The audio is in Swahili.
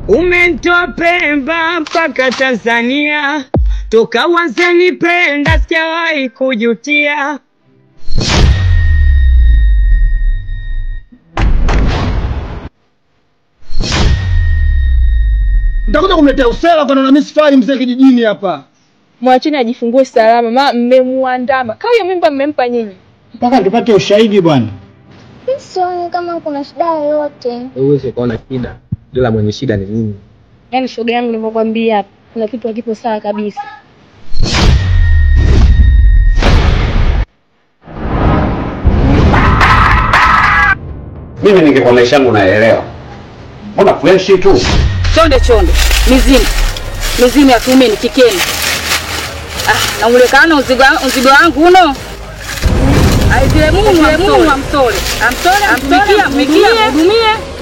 Umenitoa Pemba mpaka Tanzania, toka wanzenipenda sijawahi kujutia. Nitakuja kumletea usela kwa naona mimi sifai mzee kijijini hapa. Mwacheni ajifungue salama, ma mmemuandama. Kama hiyo mimba mmempa nyinyi. Mpaka tupate ushahidi bwana. Mimi sioni kama kuna shida yoyote. Wewe ukaona shida, ila mwenye shida ni mimi. Yaani shoga yangu nilivyokuambia hapa, kuna kitu hakipo sawa kabisa. Mimi ningekuwa maisha yangu naelewa. Mbona fresh tu? Chonde chonde, mizimu. Mizimu ya kiume ni kikeni. Ah, na ulekana uzigo wangu uno. Aizile Mungu amtole. Amtole, amtumikie, amhudumie.